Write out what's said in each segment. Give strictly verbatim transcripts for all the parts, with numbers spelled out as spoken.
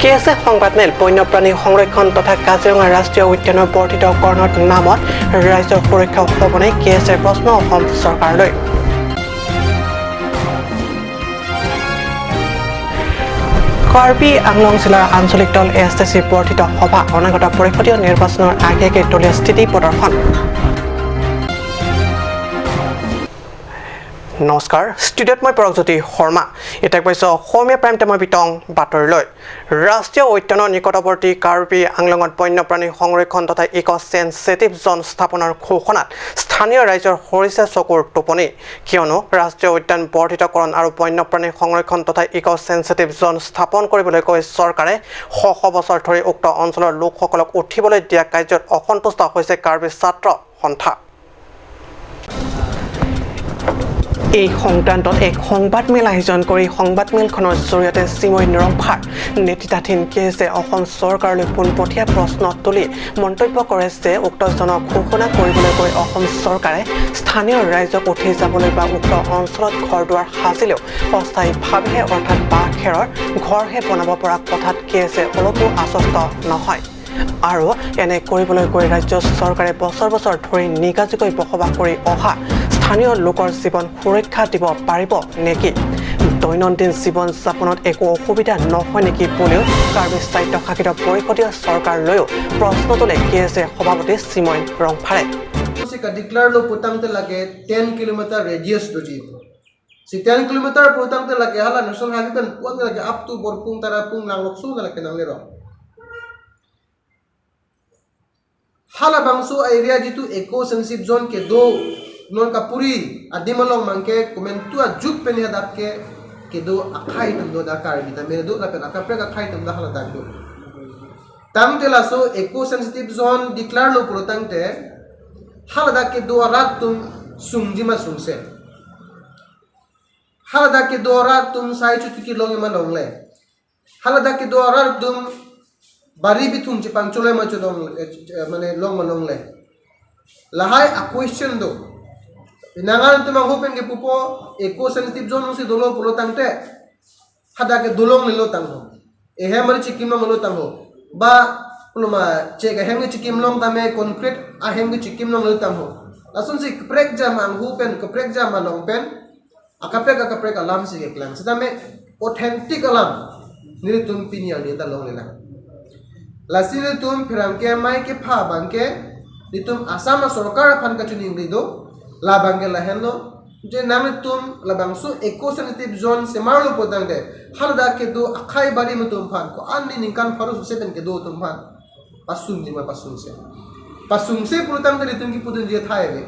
কে এছে সংবাদমেল। বন্যপ্ৰাণী সংৰক্ষণ তথা কাজিৰঙা ৰাষ্ট্ৰীয় উদ্যানৰ বৰ্ধিত কৰণৰ নামত ৰাইজৰ সুৰক্ষা হ'বনে, কে এছে প্ৰশ্ন অসম চৰকাৰলৈ। কাৰ্বি আংলং জিলাৰ আঞ্চলিক দল এ এছ ডি চি বৰ্ধিত সভা, অনাগত পৰিষদীয় নিৰ্বাচনৰ আগে আগে দলীয় স্থিতি প্ৰদৰ্শন। নমস্কাৰ, ষ্টুডিঅ'ত মই পৰকজ্যোতি শৰ্মা। এতিয়া পাইছো অসমীয়া প্ৰাইম টাইমৰ বিতং বাতৰিলৈ। ৰাষ্ট্ৰীয় উদ্যানৰ নিকটৱৰ্তী কাৰ্বি আংলঙত বন্যপ্ৰাণী সংৰক্ষণ তথা ইক' চেন্সিটিভ জ'ন স্থাপনৰ ঘোষণাত স্থানীয় ৰাইজৰ সৰিছে চকুৰ টোপনি। কিয়নো ৰাষ্ট্ৰীয় উদ্যান বৰ্ধিতকৰণ আৰু বন্যপ্ৰাণী সংৰক্ষণ তথা ইক' চেন্সিটিভ জ'ন স্থাপন কৰিবলৈ কৈ চৰকাৰে শ শ বছৰ ধৰি উক্ত অঞ্চলৰ লোকসকলক উঠিবলৈ দিয়া কাৰ্যত অসন্তুষ্ট হৈছে কাৰ্বি ছাত্ৰ সন্থা। এই সংক্ৰান্তত এক সংবাদমেল আয়োজন কৰি সংবাদমেলখনৰ জৰিয়তে চিময় ৰংফাৰ নেতৃত্বাধীন কে এছে অসম চৰকাৰলৈ পোনপটীয়া প্ৰশ্ন তুলি মন্তব্য কৰে যে উক্ত জ'ন ঘোষণা কৰিবলৈ কৈ অসম চৰকাৰে স্থানীয় ৰাইজক উঠি যাবলৈ বা উক্ত অঞ্চলত ঘৰ দুৱাৰ সাজিলেও অস্থায়ীভাৱেহে, অৰ্থাৎ বাঁহ খেৰৰ ঘৰহে বনাব পৰা কথাত কে এছে অলপো আশ্বস্ত নহয়। আৰু এনে কৰিবলৈ গৈ ৰাজ্য চৰকাৰে বছৰ বছৰ ধৰি নিগাজিকৈ বসবাস কৰি অহা স্থানীয় লোকৰ জীৱন সুৰক্ষা দিব পাৰিব নেকি? দৈনন্দিন জীৱন যাপনত একো অসুবিধা নহয় নেকি বুলিও কাৰ্বি স্বায়ত্তশাসিত পৰিষদীয় চৰকাৰলৈও প্ৰশ্ন তোলে কে এছে সভাপতি চিময় ৰংফাৰে। Sika declare lo putangte lake ten kilometer radius doji. Si ten kilometer putangte lake hala National Highway pen puan lake up to Borpung, Tarapung, Langlokso lake nanglero. Halabangso area jitu eco sensitive zone kedo non kapuri adim along abangke komentu ajut pen hadak ke kedo akhai atum do, da Karbi ta mere do lapen akaprek akhai atum da haladak do. Tangte laso eco sensitive zone declare lo pulotangte haladak kedo arat atum sungji ma sungse. Haladak kedo arat atum sai chuti kelong ma longle. Haladak kedo arat atum bari bithung chepangchole ma cholong, eh, eh, mane long ma longle. Lahai a question do. Pinangan atum angho pen kepupo eco sensitive zone si dolo pulotangte hadak ke dolonglelo tangho. Ehem ari chikim longlelo tangho. Ba puloma chek ahem ke chikim long tame, concrete ahem ke chikim longlelo tangho. Lason si kaprek jam angho pen, kaprek jam along pen akaprek akaprek alam si keklang. Sitame authentic alam nelitum pini arni ta longlelang. Lasi nelitum pherangke amei kepha abangke nelitum Assam asorkar aphan kachiningri do, labangke lahenlo. Je nangtum labangso eco sensitive zone semar lo pulotangte haladak kedo akhai bari atum aphan ko-an ni ningkan pharo suse pen kedo atum aphan pasungji ma pasungse. Pasungse pulotangte nelitum kipudunji athai ave.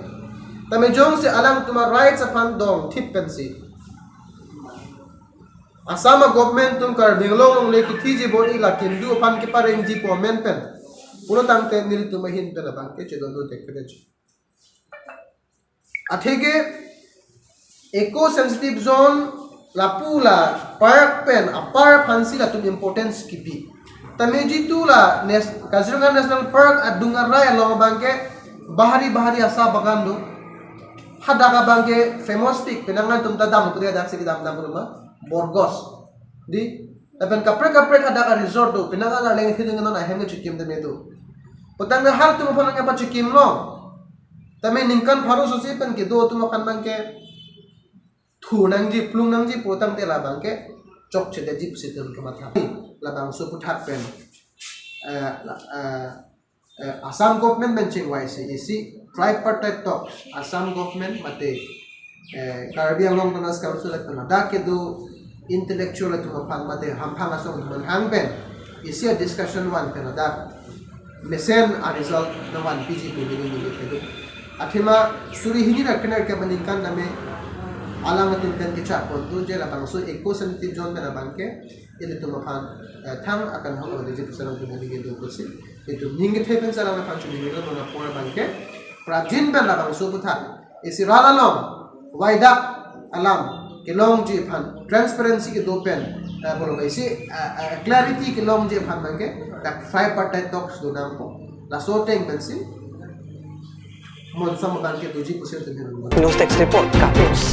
Tame jongsi alangtum a rights aphan dongthip pensi Assam a government atum Karbi Anglong along le kithiji bor-i la kindu aphan keparengji pu amen pen pulotangte nelitum ahin pen abangke chedon do tek pen. Atheke eco sensitive zone lapu la park pen apar aphansi latum importance kipi. Tame jitu la Nes-, Kaziranga National Park adung arai along abangke bahari bahari asa bagan do. Hadak abangke famous tik pinangan atum ta dam kuri hadak si kedam dam rumah Borgos. Di lapen kaprek kaprek hadak a resort do, pinangan arleng thidung non ahem kechikim tame do. Putangte halatum aphan nangke pachikim long. Tame ningkan pharo suse pen kedo atum aphan abangke thur nangji, plung nangji pulotangte labangke chokche detji pusi itum kematha. Labangso aputhak pen, eh, la-, eh, eh, Assam government pen chingvaisi isi tripartite talks, Assam government mate, eh, Karbi Anglong Autonomous Council lapen ladak kedo intellectual atum aphan mate hamphang asong atum aphan hang pen isi a discussion van pen ladak mesen a result nangvanpiji pu neli neli kedo. Athema suri hini ra kre-nerkep aningkan tame alanglitum pen kechak pon do je labangso eco sensitive zone pen abangke ilitum aphan, eh, thang akanghon detji pusi alanglitum neli kedo pusi itum ning kethe pen alangliphan choningri lo. Non apor abangke prapjin pen labangso aputhak isi rat along waidak alam kelongji aphan, transparency kedo pen, eh, bolo isi, eh, eh, clarity kelongji aphan abangke dak tripartite talks do nangpo. Laso ateng pensi monsom abangke doji pusi itum neli. News Desk Report, KAT News.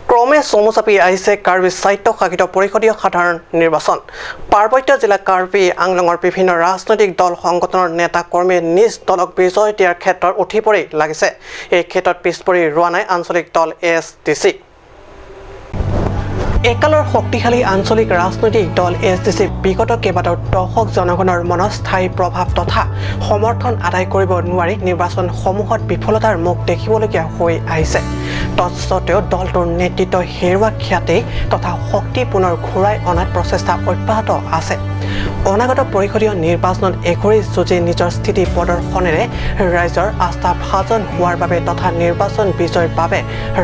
ক্ৰমে চমু চাপি আহিছে কাৰ্বি স্বায়ত্তশাসিত পৰিষদীয় সাধাৰণ নিৰ্বাচন। পাৰ্বত্য জিলা কাৰ্বি আংলঙৰ বিভিন্ন ৰাজনৈতিক দল সংগঠনৰ নেতা কৰ্মীয়ে নিজ দলক বিজয় দিয়াৰ ক্ষেত্ৰত উঠি পৰি লাগিছে। এই ক্ষেত্ৰত পিছ পৰি ৰোৱা নাই আঞ্চলিক দল এ এছ ডি চি। একালৰ শক্তিশালী আঞ্চলিক ৰাজনৈতিক দল এ এছ ডি চি বিগত কেইবাটাও দশক জনগণৰ মনত স্থায়ী প্ৰভাৱ তথা সমৰ্থন আদায় কৰিব নোৱাৰি নিৰ্বাচনসমূহত বিফলতাৰ মুখ দেখিবলগীয়া হৈ আহিছে। তৎস্বত্বেও দলটোৰ নেতৃত্ব হেৰুৱা খ্যাতি তথা শক্তি পুনৰ ঘূৰাই অনাত প্ৰচেষ্টা অব্যাহত আছে। অনাগত পৰিষদীয় নিৰ্বাচনত এঘৰি যুঁজি নিজৰ স্থিতি প্ৰদৰ্শনেৰে ৰাইজৰ আস্থা ভাজন হোৱাৰ বাবে তথা নিৰ্বাচন বিজয়ৰ বাবে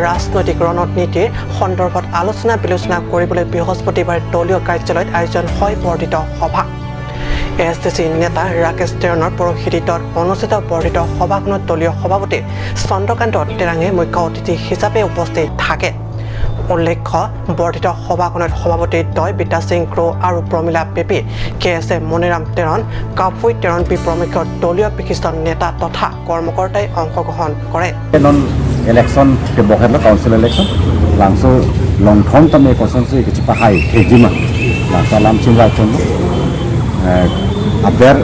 ৰাজনৈতিক ৰণনীতিৰ সন্দৰ্ভত আলোচনা বিলোচনা কৰিবলৈ বৃহস্পতিবাৰে দলীয় কাৰ্যালয়ত আয়োজন হয় বৰ্ধিত সভা। এ এছ ডি চি নেতা ৰাকেশ তেৰণৰ পৌৰোহিত্যত অনুষ্ঠিত বৰ্ধিত সভাখনত দলীয় সভাপতি চন্দ্ৰকান্ত তেৰাঙে মুখ্য অতিথি হিচাপে উপস্থিত থাকে। উল্লেখ্য, বৰ্ধিত সভাখনত সভাপতি দ্বয় বিদ্যা সিং ক্ৰ আৰু প্ৰমীলা পেপী, কে এছ এ মণিৰাম তেৰণ, কাফুই তেৰণপী প্ৰমুখ্য দলীয় বিশিষ্ট নেতা তথা কৰ্মকৰ্তাই অংশগ্ৰহণ কৰে। Non election ke boher lo council election. Langso longthong tame kosonsi kachipahai thekji ma. Langso alam chingvai chon lo. Eh, aber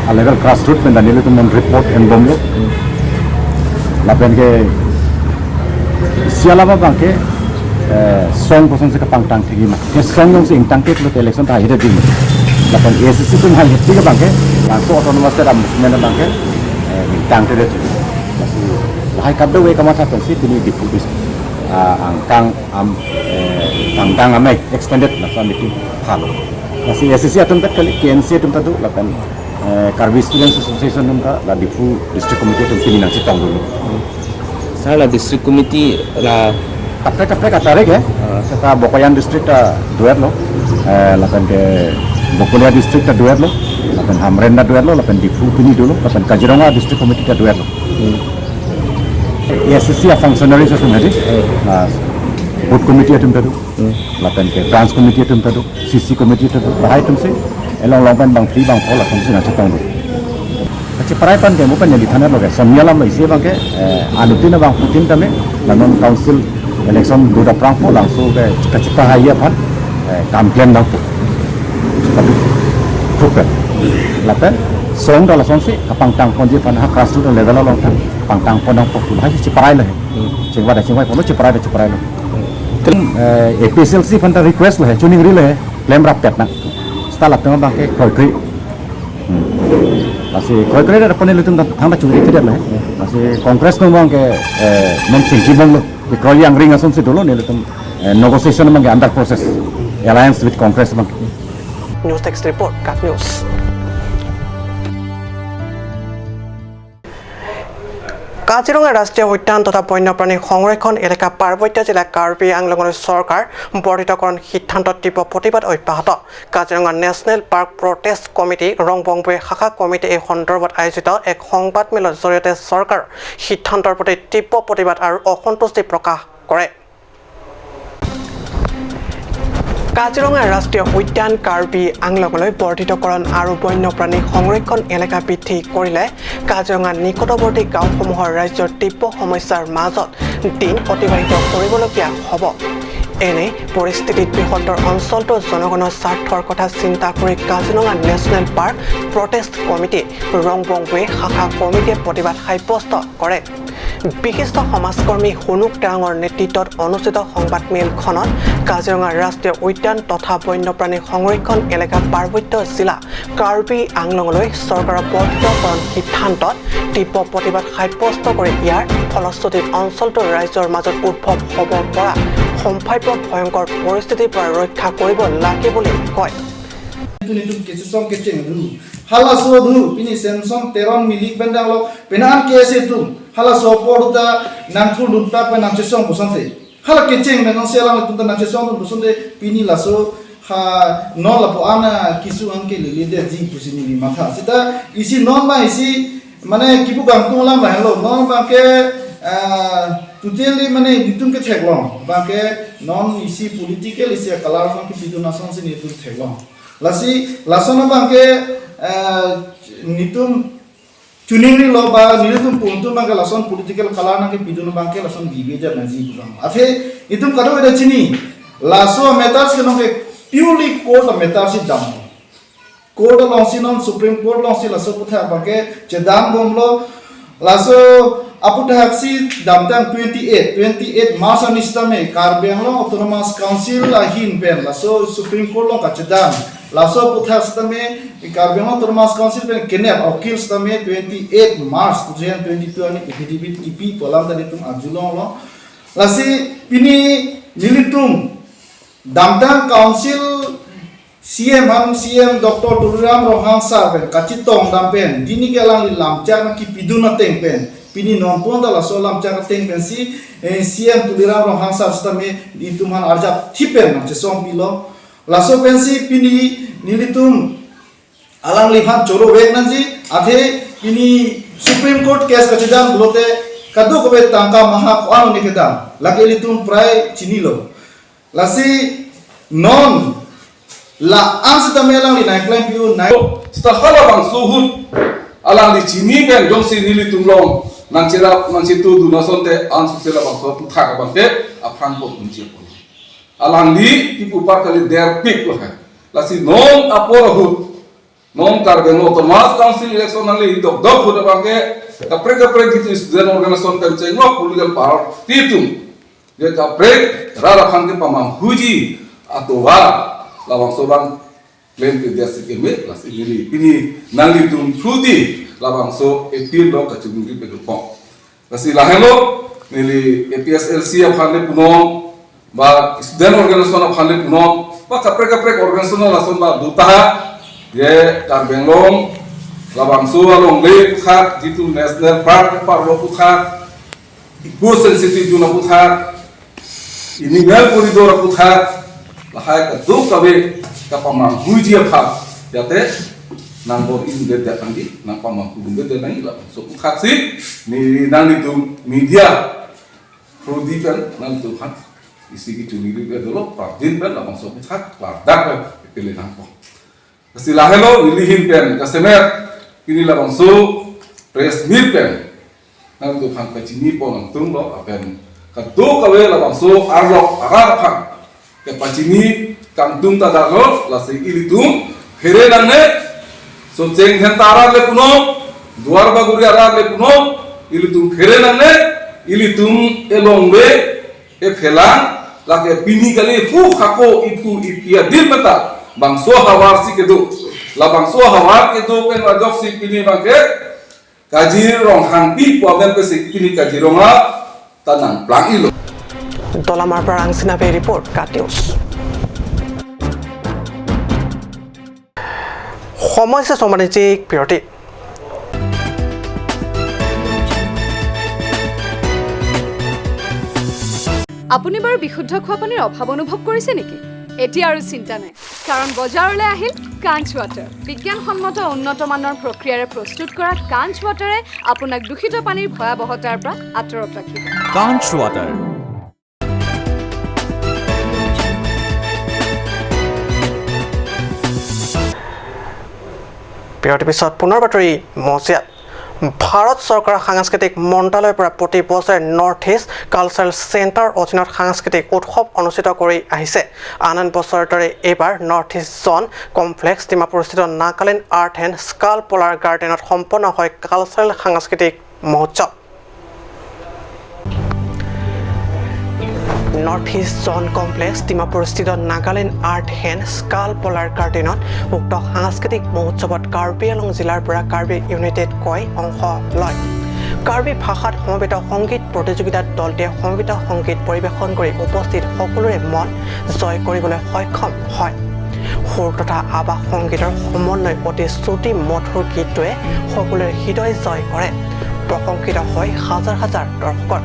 a level grassroot pen Daniel itu non report en bomlo. Lapen ke isi alam abang ke, eh, song kosonsi kapangtang thekji ma. Ke song jongsi ingtang ke lo election ta hire di. Lapen A C C tum hai hepti ke abang ke, langso autonomous state movement abang ke, eh, ingtang te de. Lasi lahai kap de we kamatha pensi pini Diphu dis, ah, angkang am, eh, pangdang amei extended laso meeting halo. Lasi A C C atum pet kali, K N C atum ta do, lapen, eh, Karbi Students Association atum ta, la Diphu District Committee atum pini nangchetong dulu. Sir, la district committee la kaprek kaprek atarek eh. Ah. Seta Bokajan district ta duet lo. Eh, lapen ke Bokolia district ta duet lo. Lapen Hamren ta duet lo. Lapen Diphu pini dulu. Lapen Kaziranga district committee ta duet lo. Hmm. A C C a functionaries atum hadi. Hmm. Ah, booth committee atum ta do. Hmm. Lapen ke branch committee atum ta do. C C committee ta do. Lahai atum si elong long pen bang three bang four atum si nangchetong do. Kachiparai pan ke mo pen neli than lo ke. Somya alam lo isi abang ke, eh, anutin abang putin tame, la non council election do daprang po langso ke kachipahai aphan, eh, kam klem dang po. Tapi, khup pen. Lapen, song ta lasonsi, kapangtang ponji aphan ha grassroot level along ta, pangtang pon dang po. Lahai chiparai lo he. Hmm. Chingvai ta chingvai pon lo, chiparai ta chiparai lo. Hmm. Tum, eh, A P H L C aphan ta request lo he, choningri lo he, klem rap pet nang. Seta latum abang ke kroikre. Hmm. Lasi kroikre dak pon nelitum thangta churi kedet lo. Lasi Congress atum abang ke, eh, non chingki bomlo. Ke kroi angring asonsi dolo nelitum, eh, negotiation abang ke under process. Alliance with Congress abang. News Desk Report, Kat News. Kaziranga ৰাষ্ট্ৰীয় উদ্যান তথা বন্যপ্ৰাণী সংৰক্ষণ এলেকা পাৰ্বত্য জিলা কাৰ্বি আংলঙৰ চৰকাৰ বৰ্ধিতকৰণ সিদ্ধান্তত তীব্ৰ প্ৰতিবাদ অব্যাহত। Kaziranga national park protest committee, ৰংবংবৈ শাখা কমিটিয়ে এই সন্দৰ্ভত আয়োজিত এক সংবাদমেলৰ জৰিয়তে চৰকাৰৰ সিদ্ধান্তৰ প্ৰতি তীব্ৰ প্ৰতিবাদ আৰু অসন্তুষ্টি প্ৰকাশ কৰে। কাজিৰঙা ৰাষ্ট্ৰীয় উদ্যান কাৰ্বি আংলঙলৈ বৰ্ধিতকৰণ আৰু বন্যপ্ৰাণী সংৰক্ষণ এলেকা বৃদ্ধি কৰিলে কাজিৰঙা নিকটৱৰ্তী গাঁওসমূহৰ ৰাইজৰ তীব্ৰ সমস্যাৰ মাজত দিন অতিবাহিত কৰিবলগীয়া হ'ব। এনে পৰিস্থিতিত বৃহত্তৰ অঞ্চলটোৰ জনগণৰ স্বাৰ্থৰ কথা চিন্তা কৰি Kaziranga national park protest committee, ৰংবংবৈ শাখা কমিটিয়ে প্ৰতিবাদ সাব্যস্ত কৰে। বিশিষ্ট সমাজকৰ্মী হুনুক তেৰাঙৰ নেতৃত্বত অনুষ্ঠিত সংবাদমেলখনত কাজিৰঙা ৰাষ্ট্ৰীয় উদ্যান তথা বন্যপ্ৰাণী সংৰক্ষণ এলেকা পাৰ্বত্য জিলা কাৰ্বি আংলঙলৈ চৰকাৰৰ বৰ্ধিতকৰণ সিদ্ধান্তত তীব্ৰ প্ৰতিবাদ সাব্যস্ত কৰি ইয়াৰ ফলশ্ৰুতিত অঞ্চলটোৰ ৰাইজৰ মাজত উদ্ভৱ হ'ব পৰা সম্ভাৱ্য ভয়ংকৰ পৰিস্থিতিৰ পৰা ৰক্ষা কৰিব লাগে বুলি কয়। Nelitum kechesong kecheng do. Halaso do, pini Samson Teron Milik pen danglo, penang K S A atum. Halaso apor ta nangthur dun ta pen nangchesong kosonsi. Hala kecheng pen non si alanglitum ta nangchesong dun kosonsi, pini laso ha non lapu-an keso an ke lele detji pusi neli matha. Seta isi non ma isi, mane kipu kangtung alam lahelo. Non abang ke, ah, totally mane nelitum ketheklong. Abang ke non isi political isi color abang ke nelitum asonsi nelitum theklong. Lasi, lason abang ke, eh, nelitum chuning rilo ba nelitum pu atum abangke lason political color nangkepidun abangke lason bibi ajat nangji pu abang. Athe itum kadokave ta chini. Laso matters ke nonke purely court matters si dam. Court alongsi non Supreme Court alongsi laso aputhak abangke chedam bomlo. Laso aputhak si damtang twenty-eight, twenty-eight March arni sitame Karbi Anglong Autonomous Council ahin pen laso Supreme Court along kachedam. Laso aputhak sitame Karbi Anglong Autonomous Council pen kenep ukil sitame twenty-eight March two thousand twenty-two arni affidavit kipi pu alam ta nelitum arjulonglo. Lasi pini nelitum damtang council C M aphan, C M Doctor Tuliram Ronghang sir pen kachetongdam pen, pini ke alangli lamchak nangkepidun ateng pen, pini nonpon ta laso lamchak ateng pensi, eh, C M Tuliram Ronghang sir sitame itum aphan arjap thip pen nangchesong pilo. Laso pensi pini nelitum alangliphan chorovek nangji, athe pini Supreme Court case kachedam pulote kadokave tangka maha ko-an ne kedam, lake ilitum prai chinilo. Lasi non la-an sitame alangli nangklem piu nai. Seta halabangso ahut alangli chini pen jongsi nelitum along nangcherap nangchetudun asonte ansose labangso aputhak abangke aphrang pon unji apon. Alangli kipu apar kali derpiklo hai. Lasi non apor ahut non Karbi Anglong Autonomous Council election nangli dokdok ahut abangke kaprek kaprek jitu student organization pen chenglok political party atum, je kaprek rat aphan kepamanghuji atovar labangso abang klem ke dia si keme, lasi neli pini nanglitum through di labangso appeal lo kachungi pedupong. Lasi lahelo neli A P S L C aphan le punon, ba student organization aphan le punon, ba kaprek kaprek organization lason ba dutaha, je Karbi Anglong labangso alongle aputhak, jitu national park apar lo aputhak, eco sensitive zone aputhak, animal corridor aputhak, lahai kadokave kapamanghuji aphan, jate nangbor-i dunde nangji, nangpamanghu dunde nangji, labangso aputhak si neli nanglitum media through di pen nanglitum aphan isi kechungi ri pen dolo, pardin pen labangso aputhak klardak pen pele nangpo. Lasi lahelo neli ahin pen kasemet pini labangso press meet pen nanglitum aphan pachini pon nangtunglo, lapen kadokave labangso arlok arat aphan kepachini kangtung ta dalo, lasi ilitum phere nangne, Socheng Dhenta arat le punon, Duar Bagori arat le punon, ilitum phere nangne, ilitum alongle ephelang, lake pini kali pu hako ipu ipi adim meta bangso ahavar si kedo. Labangso ahavar kedo pen ajoksi pini abangke Kajirong Hangpi pu amen pensi pini Kajirong a ta nangplang-ilo. Dolamara para Angsina Bey report, KAT News. সময় হৈছে চম্বানিজিক বিৰতি। আপুনি বাৰু বিশুদ্ধ খোৱা পানীৰ অভাৱ অনুভৱ কৰিছে নেকি? এতিয়া আৰু চিন্তা নাই, কাৰণ বজাৰলৈ আহিল কাঞ্চ ৱাটাৰ। বিজ্ঞানসন্মত উন্নত মানৰ প্ৰক্ৰিয়াৰে প্ৰস্তুত কৰা কাঞ্চ ৱাটাৰে আপোনাক দূষিত পানীৰ ভয়াৱহতাৰ পৰা আঁতৰত ৰাখিব। কাঞ্চ ৱাটাৰ। বিৰতিৰ পিছত পুনৰ বাতৰি মজিয়াত। ভাৰত চৰকাৰৰ সাংস্কৃতিক মন্ত্ৰালয়ৰ পৰা প্ৰতি বছৰে নৰ্থ ইষ্ট কালচাৰেল চেণ্টাৰ অধীনত সাংস্কৃতিক উৎসৱ অনুষ্ঠিত কৰি আহিছে। আন আন বছৰৰ দৰে এইবাৰ নৰ্থ ইষ্ট জন কমপ্লেক্স ডিমাপুৰস্থিত নাগালেণ্ড আৰ্ট এণ্ড স্কালপলাৰ গাৰ্ডেনত সম্পন্ন হয় কালচাৰেল সাংস্কৃতিক মহোৎসৱ। নৰ্থ ইষ্ট জন কমপ্লেক্স ডিমাপুৰস্থিত নাগালেণ্ড আৰ্ট এণ্ড স্কালপলাৰ গাৰ্ডেনত উক্ত সাংস্কৃতিক মহোৎসৱত কাৰ্বি আংলং জিলাৰ পৰা কাৰ্বি ইউনাইটেড কৈ অংশ লয়। কাৰ্বি ভাষাত সমবেত সংগীত প্ৰতিযোগিতাত দলটোৱে সমবেত সংগীত পৰিৱেশন কৰি উপস্থিত সকলোৰে মন জয় কৰিবলৈ সক্ষম হয়। সুৰ তথা আৱাস সংগীতৰ সমন্বয় অতি শ্ৰুতি মধুৰ গীতটোৱে সকলোৰে হৃদয় জয় কৰে। প্ৰশংসিত হয় হাজাৰ হাজাৰ দৰ্শকৰ।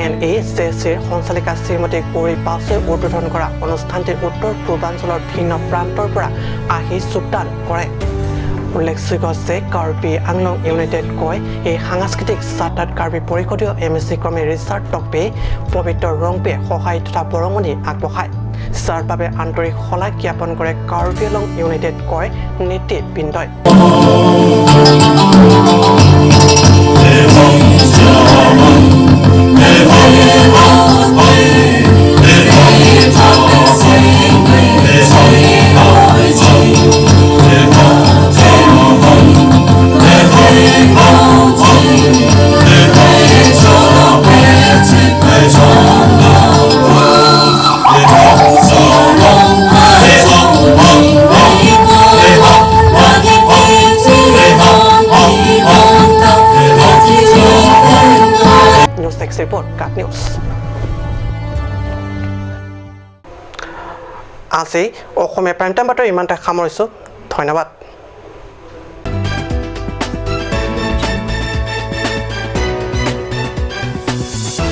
এন এ জে চিৰ সঞ্চালিকা শ্ৰীমতী গৌৰী পাছোৱে উদ্বোধন কৰা অনুষ্ঠানটিত উত্তৰ পূৰ্বাঞ্চলৰ ভিন্ন প্ৰান্তৰ পৰা আহি যোগদান কৰে। উল্লেখযোগ্য যে কাৰ্বি আংলং ইউনাইটেড কৈ এই সাংস্কৃতিক যাত্ৰাত কাৰ্বি পৰিষদীয় এম এ চি ক্ৰমে ৰিচাৰ্ড টকপে, পবিত্ৰ ৰংপে সহায় তথা বৰঙণি আগবঢ়ায়। ছাৰবাবে আন্তৰিক শলাগ জ্ঞাপন কৰে কাৰ্বি আংলং ইউনাইটেড কয় নেতৃবৃন্দই। News Desk Report, Kat News. আজি অসমীয়া প্ৰাইম টাইম বাতৰি ইমানতে সামৰিছো। ধন্যবাদ।